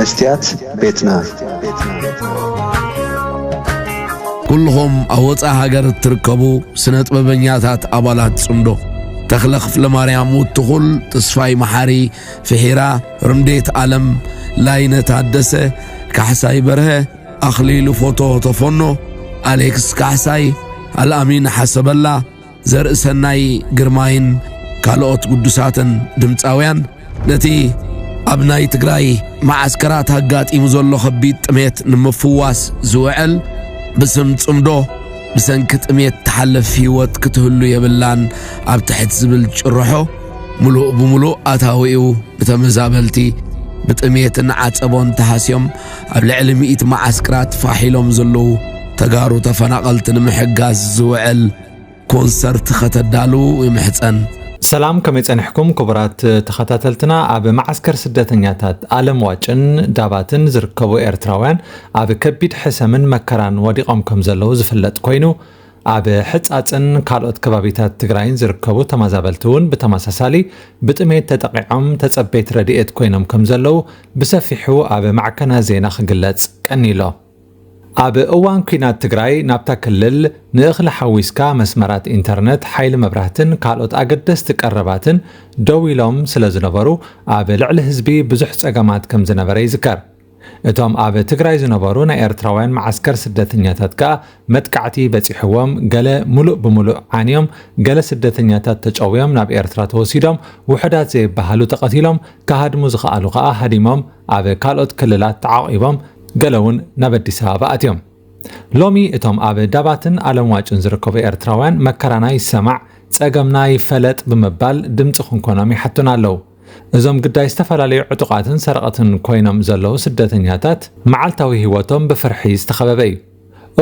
መስትያት ቤትና። ኩልኹም ኣብ ወፃኢ ሃገር እትርከቡ ስነ ጥበበኛታት ኣባላት ፅምዶ፣ ተኽለ ክፍለ ማርያም ውትኹል፣ ተስፋይ መሓሪ፣ ፍሒራ፣ ርምዴት ኣለም፣ ላይነ ታደሰ፣ ካሕሳይ በርሀ፣ ኣኽሊሉ ፎቶ ተፈኖ፣ ኣሌክስ ካሕሳይ፣ ኣልኣሚን ሓሰበላ፣ ዘርእሰናይ ግርማይን ካልኦት ግዱሳትን ድምፃውያን ነቲ ኣብ ናይ ትግራይ መዓስከራት ኣጋጢሙ ዘሎ ከቢድ ጥሜት ንምፍዋስ ዝውዕል ብስም ጽምዶ ብሰንኪ ጥሜት ትሓልፍ ህይወት ክትህሉ የብላን ኣብ ትሕቲ ዝብል ጭርሖ ምሉእ ብምሉእ ኣታዊኡ ብተመዛበልቲ ብጥሜትን ዓጸቦን ተሃስዮም ኣብ ልዕሊ ሚእቲ መዓስከራት ፋሕ ኢሎም ዘለዉ ተጋሩ ተፈናቐልቲ ንምሕጋዝ ዝውዕል ኮንሰርት ከተዳልዉ ይምሕጸን። ሰላም፣ ከመይ ጸኒሕኩም ክቡራት ተኸታተልትና? ኣብ መዓስከር ስደተኛታት ኣለም ዋጭን ዳባትን ዝርከቡ ኤርትራውያን ኣብ ከቢድ ሕሰምን መከራን ወዲቖም ከም ዘለዉ ዝፍለጥ ኮይኑ፣ ኣብ ሕጻጽን ካልኦት ከባቢታት ትግራይን ዝርከቡ ተመዛበልቲ እውን ብተመሳሳሊ ብጥሜት ተጠቒዖም ተጸበይቲ ረድኤት ኮይኖም ከም ዘለዉ ብሰፊሑ ኣብ ማዕከናት ዜና ክግለጽ ቀኒሎ። ኣብ እዋን ኲናት ትግራይ ናብታ ክልል ንእኽሊ ሓዊስካ መስመራት ኢንተርነት፣ ሓይሊ መብራህትን ካልኦት ኣገደስቲ ቀረባትን ደው ኢሎም ስለ ዝነበሩ ኣብ ልዕሊ ህዝቢ ብዙሕ ጸገማት ከም ዝነበረ ይዝከር። እቶም ኣብ ትግራይ ዝነበሩ ናይ ኤርትራውያን መዓስከር ስደተኛታት ከኣ መጥቃዕቲ በጺሕዎም፣ ገለ ሙሉእ ብሙሉእ ዓንዮም፣ ገለ ስደተኛታት ተጨውዮም ናብ ኤርትራ ተወሲዶም፣ ውሑዳት ዘይበሃሉ ተቐቲሎም፣ ክሃድሙ ዝኸኣሉ ከኣ ሃዲሞም ኣብ ካልኦት ክልላት ተዓቒቦም፣ ገለ እውን ናብ ኣዲስ ኣበባ ኣትዮም። ሎሚ እቶም ኣብ ዳባትን ኣለምዋጭን ዝርከቡ ኤርትራውያን መከራና ይሰማዕ፣ ጸገምና ይፈለጥ ብምባል ድምጺ ክንኮኖም ይሓቱና ኣለዉ። እዞም ግዳይ ዝተፈላለዩ ዕጡቓትን ሰረቕትን ኮይኖም ዘለዉ ስደተኛታት መዓልታዊ ህይወቶም ብፍርሒ ዝተኸበበ እዩ።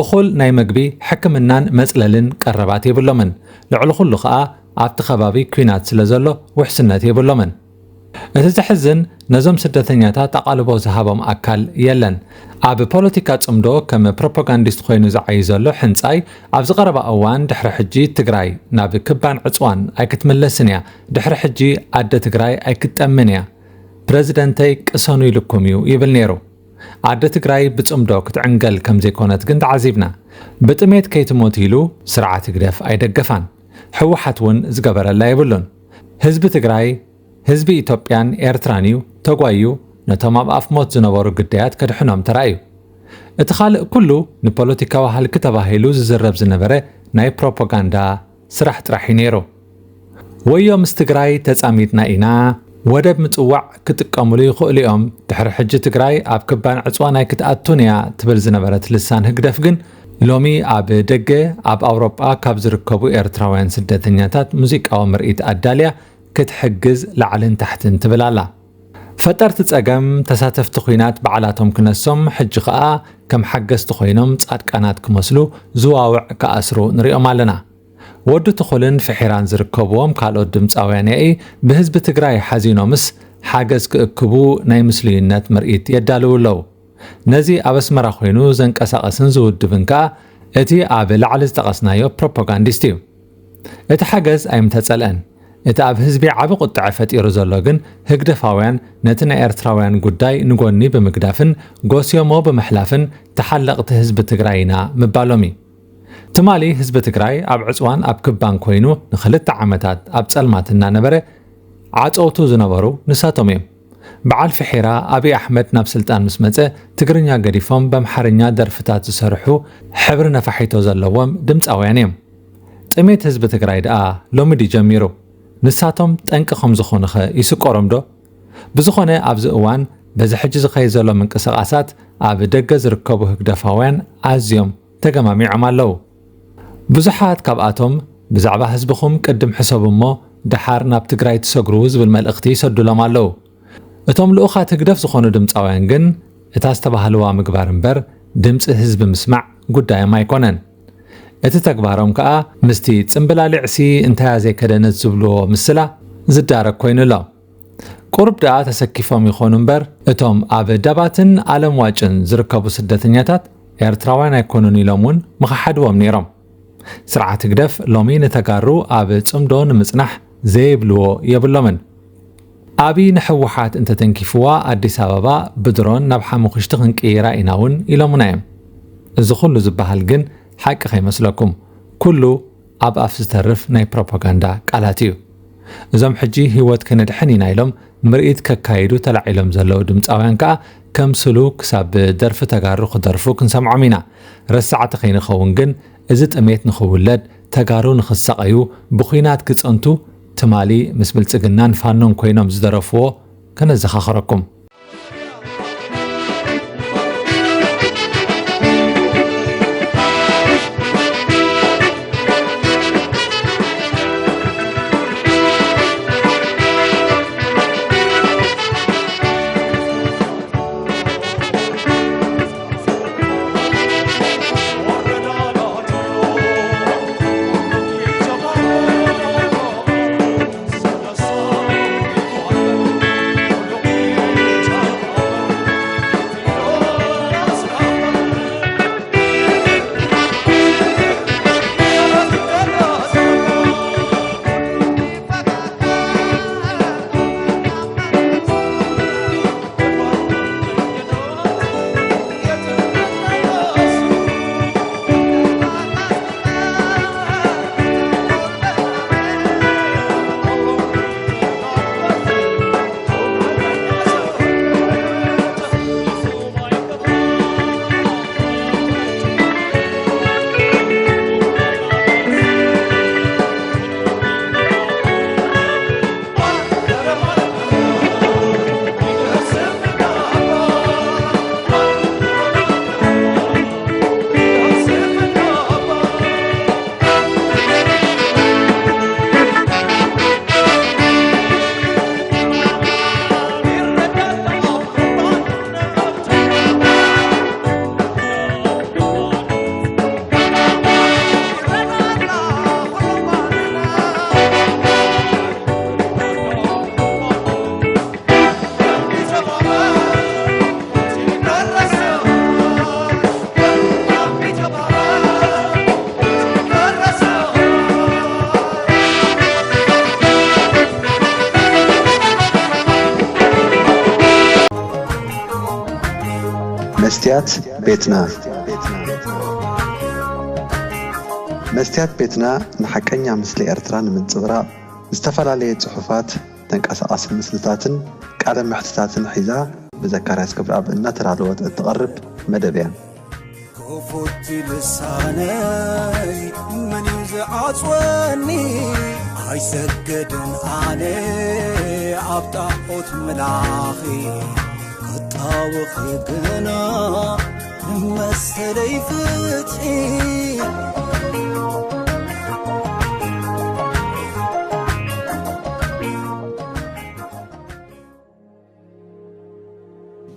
እኹል ናይ መግቢ፣ ሕክምናን መጽለልን ቀረባት የብሎምን። ልዕሊ ኩሉ ኸኣ ኣብቲ ከባቢ ኲናት ስለ ዘሎ ውሕስነት የብሎምን። እቲ ዘሕዝን ነዞም ስደተኛታት ኣቓልቦ ዝሃቦም ኣካል የለን። ኣብ ፖለቲካ ጽምዶ ከም ፕሮፓጋንዲስት ኮይኑ ዝዓዩ ዘሎ ሕንጻይ ኣብዚ ቀረባ እዋን ድሕሪ ሕጂ ትግራይ ናብ ክባን ዕጽዋን ኣይክትምለስን እያ፣ ድሕሪ ሕጂ ኣደ ትግራይ ኣይክትጠምን እያ፣ ፕረዚደንተይ ቅሰኑ ኢሉኩም እዩ ይብል ነይሩ። ኣደ ትግራይ ብጽምዶ ክትዕንገል ከም ዘይኮነት ግን ተዓዚብና። ብጥሜት ከይትሞት ኢሉ ስርዓት ህግደፍ ኣይደገፋን። ህወሓት እውን ዝገበረላ የብሉን። ህዝቢ ትግራይ፣ ህዝቢ ኢትዮጵያን ኤርትራን እዩ ተጓዩ ነቶም ኣብ ኣፍ ሞት ዝነበሩ ግዳያት ከድሕኖም ተራእዩ። እቲ ካልእ ኩሉ ንፖለቲካዊ ሃልኪ ተባሂሉ ዝዝረብ ዝነበረ ናይ ፕሮፓጋንዳ ስራሕ ጥራሕ እዩ ነይሩ። ወዮ ምስ ትግራይ ተጻሚድና ኢና፣ ወደብ ምጽዋዕ ክጥቀምሉ ይኽእሉ እዮም፣ ድሕሪ ሕጂ ትግራይ ኣብ ክባን ዕጽዋ ናይ ክትኣቱን እያ ትብል ዝነበረት ልሳን ህግደፍ ግን ሎሚ ኣብ ደገ ኣብ ኣውሮጳ ካብ ዝርከቡ ኤርትራውያን ስደተኛታት ሙዚቃዊ ምርኢት ኣዳልያ ክትሕግዝ ላዕልን ታሕትን ትብል ኣላ። ፈጠርቲ ጸገም ተሳተፍቲ ኲናት ባዕላቶም ክነሶም ሕጂ ኸኣ ከም ሓገዝቲ ኮይኖም ጻድቃናት ክመስሉ ዝዋውዕ ክኣስሩ ንሪኦም ኣለና። ወዲ ትኹልን ፍሒራን ዝርከብዎም ካልኦት ድምፃውያን ያኢ ብህዝቢ ትግራይ ሓዚኖምስ ሓገዝ ክእክቡ ናይ ምስሉይነት ምርኢት የዳልዉ ኣለዉ። ነዚ ኣብ ኣስመራ ኮይኑ ዘንቀሳቐስን ዝውድብን ከኣ እቲ ኣብ ላዕሊ ዝጠቐስናዮ ፕሮፓጋንዲስት እዩ። እቲ ሓገዝ ኣይምተጸልአን። እቲ ኣብ ህዝቢ ዓቢ ቁጥዐ ፈጢሩ ዘሎ ግን ህግደፋውያን ነቲ ናይ ኤርትራውያን ጉዳይ ንጎኒ ብምግዳፍን ጎስዮሞ ብምሕላፍን ተሓለቕቲ ህዝቢ ትግራይ ኢና ምባሎም እዩ። ትማሊ ህዝቢ ትግራይ ኣብ ዕፅዋን ኣብ ክባን ኮይኑ ንክልተ ዓመታት ኣብ ፀልማት እናነበረ ዓፀውቱ ዝነበሩ ንሳቶም እዮም። በዓል ፍሒራ ኣብይ ኣሕመድ ናብ ስልጣን ምስ መፀ ትግርኛ ገዲፎም በምሓርኛ ደርፍታት ዝሰርሑ ሕብሪ ነፋሒቶ ዘለዎም ድምፃውያን እዮም። ጥሜት ህዝቢ ትግራይ ደኣ ሎሚ ድዩ ጀሚሩ? ንሳቶም ጠንቂ ከም ዝኾኑኸ ይስቆሮም ዶ? ብዝኾነ ኣብዚ እዋን በዚ ሕጂ ዝኸይድ ዘሎ ምንቅስቓሳት ኣብ ደገ ዝርከቡ ህግደፋውያን ኣዝዮም ተገማሚዖም ኣለዉ። ብዙሓት ካብኣቶም ብዛዕባ ህዝብኹም ቅድም ሕሰቡ እሞ ደሓር ናብ ትግራይ ትሰግሩ ዝብል መልእኽቲ ይሰዱሎም ኣለዉ። እቶም ልኡኻት ህግደፍ ዝኾኑ ድምፃውያን ግን እታ ዝተባህልዋ ምግባር እምበር ድምፂ ህዝቢ ምስማዕ ጉዳዮም ኣይኮነን። እቲ ተግባሮም ከኣ ምስቲ ጽምብላሊዕሲ እንታያ ዘይከደነት ዝብልዎ ምስላ ዝዳረግ ኮይኑ ኣሎ። ቁሩብ ደኣ ተሰኪፎም ይኾኑ እምበር እቶም ኣብ ዳባትን ኣለምዋጭን ዝርከቡ ስደተኛታት ኤርትራውያን ኣይኮኑን ኢሎም እውን ምኽሓድዎም ነይሮም። ስርዓት ህግደፍ ሎሚ ንተጋሩ ኣብ ጽምዶ ንምጽናሕ ዘየብልዎ የብሎምን። ኣብይ ንሕወሓት እንተተንኪፍዋ ኣዲስ ኣበባ ብድሮን ናብ ሓሙኽሽቲ ክንቅይራ ኢና እውን ኢሎምና እዮም። እዚ ኩሉ ዝበሃል ግን ሓቂ ከይመስለኩም፣ ኩሉ ኣብ ኣፍ ዝተርፍ ናይ ፕሮፓጋንዳ ቃላት እዩ። እዞም ሕጂ ህይወት ከነድሕን ኢና ኢሎም ምርኢት ከካይዱ ተላዒሎም ዘለዉ ድምፃውያን ከዓ ከምስሉ ክሳብ ደርፊ ተጋሩ ክደርፉ ክንሰምዖም ኢና። ረሳዕቲ ከይንኸውን ግን እዚ ጥሜት ንኽውለድ፣ ተጋሩ ንኽሰቐዩ፣ ብኹናት ክፀንቱ፣ ትማሊ ምስ ብልፅግናን ፋኖን ኮይኖም ዝደረፍዎ ከነዘኻኽረኩም። መስትያት ቤትና። መስትያት ቤትና ንሓቀኛ ምስሊ ኤርትራ ንምንጽብራቕ ዝተፈላለየ ጽሑፋት፣ ተንቀሳቓሲ ምስልታትን ቃለ መሕትታትን ሒዛ ብዘካርያስ ገብረኣብ እናተዳለወት እትቐርብ መደብ እያ። ክፉት ልሳነይ መን እዩ ዝዓጽወኒ? ኣይሰግድን ኣነ ኣብ ጣዖት ምላኺ ክጣወኺ ግና መሰለይ ፍትሒ